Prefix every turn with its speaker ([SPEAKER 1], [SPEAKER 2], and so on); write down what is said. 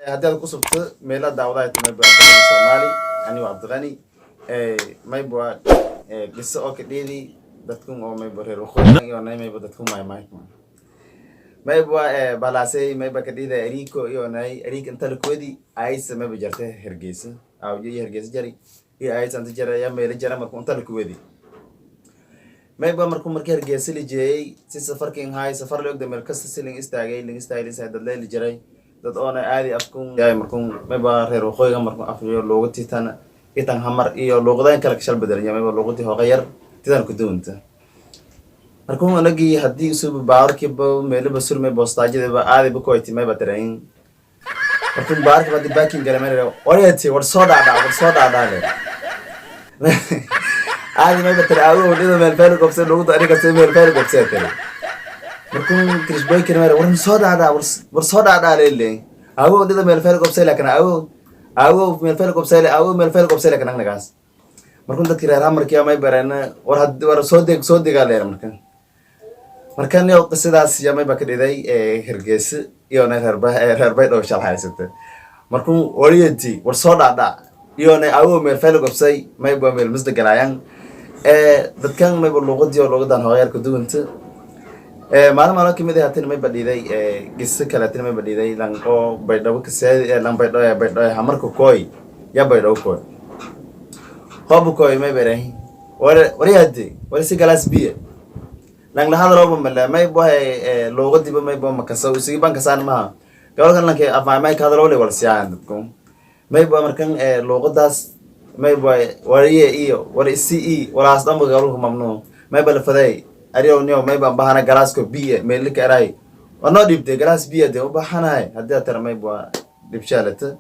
[SPEAKER 1] Haddii aad ku subto meela daawadaha, mayba Cabdiqani Soomaali. Anigo Cabdiqani, mayba qiso oo ka dheedi dadkun oo mayba reer waqooyi iyo nay, mayba dadkun may may mayba balaasay, mayba ka dhiida Ariiko iyo nay Ariik inta lakoodi aysa mayba jartay Hergeysa awjo iyo Hergeysa jari iyo aysa inta jara ya meela jara. Markuu inta lakoodi mayba markuu markii Hergeysa la jeeyay, si safarkin haay safar la ogda, meel kasta si ling istaagay, ling istaagay, ling istaagay, dad leeli jiray, dad oona aadi afkun yaay. Markun mayba reer waqooyiga markun afyo looga titan itan hamar iyo luuqadayn kale kashal bedelanya, mayba luuqadii hooqa yar titan ku duwanta. Markun anagii haddii usuba baawarkiiba meeliba surmay, boostaajadiba aadiba kuwayti mayba tirayn. Markun baawarkiiba haddii baakin gala meel waryati, war soo dhaadhaa, war soo dhaadhaa le aadi, mayba tiri aawo dhido meel fayl gobsay luuqada aniga si meel fayl gobsay tiri. Markun krishboy kani meel war soo dhaadhaa, war soo dhaadhaa lele aawo dhido meel fayl gobsay, laakin aawo aawo meel fayl gobsay, aawo meel fayl gobsay, laakin anagaas. Markun dadki reer hamarkii may bareen, war had war soo deg, soo degaa leer. Marka niyo qisadaas ya mayba ka dhiday Hergeysa iyo na reer reer Baydhabo shal haysata. Markun wariyati war soo dhaadhaa iyo na aawo meel fayl gobsay, mayba meel misdeganaayaan dadkan, mayba luuqadii oo luuqadan hooyarka duwanta. Maalin maalmo kamid ah hatina mayba dhiiday giso kale, hatina mayba dhiiday lan oo Baydhabo kaseedi, lan Baydhabo Baydhabo hamarka kooy ya Baydhabo kooy hoobu kooy, mayba erahi war wariyade war si galaas biya lang la hadalooba male, mayba luuqadiiba mayba makasa usigi ban kasaan maha gabalkan lanke afmaamay ka hadaloo le wal siyaan dadku mayba. Markan luuqadaas mayba wariye iyo war isi i walaas dhanba gabalka mamnuun. Mayba la faday ariyow niyo mayba bahana galaasko biya meelika eray waa noo dhiibtay galaas biya dee u baahanahay haddii aad tara mayba dhibshaalata.